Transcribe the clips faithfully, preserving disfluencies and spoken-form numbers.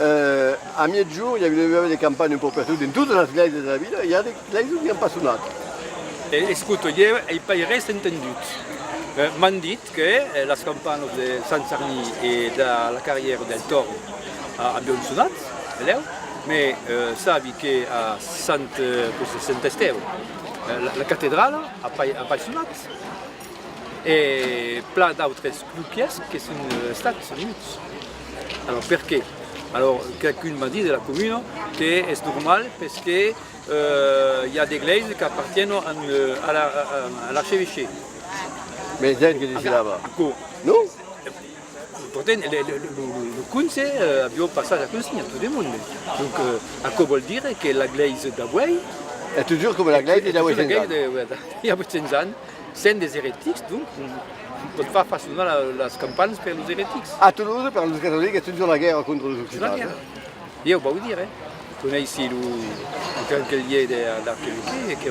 Eh, a miègjorn, i aviá de campanhas un pauc pertot, dins totas las glèisas de la vila, i a de glèisas que an pas sonat. E, escota, ieu ai pas res entendut. Eh, m'an dit que, eh, las campanas de Sant Sarnin e de la Carrièra del Torn, a-, avián sonat, belèu, mès, eh, sabi que a Sant, eh, cossí, Sant Estèu, eh, la, la catedrala a pas, a pas sonat. E plan d'autres cloquièrs que son, eh, estats songuts. Alors, perqué? Alors, qualqu'un m'a dit de la comuna que es normal, perque, eh, i a de glèisas qu'apartiènon a, eh, a la, a, a, a l'archevesquí. Mès d'en que decidava? Aquò. Non? Portant, le, le, lo, lo, lo conse, eh, aviá passat la consigna a tot le monde. Donc, eh, aquò vòl dire que la glèisa d'auèi es totjorn coma la glèisa d'auèi cent ans. De, i a cent ans, sèm des eretics, donc, on pòt pas far sonar la, las campanas per los eretics. A Tolosa, per los catolics, es totjorn la guèrra contra los occitans, eh? Ieu vau dire, eh? Coneissi lo, lo cancelhièr de l'arquevesquí, que,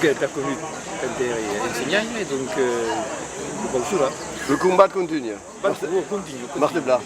que perconut quand èri ensenhant, e donc, eh, vau sonar. Lo combat contunha. Marche, contunha, contunha. Marche plan.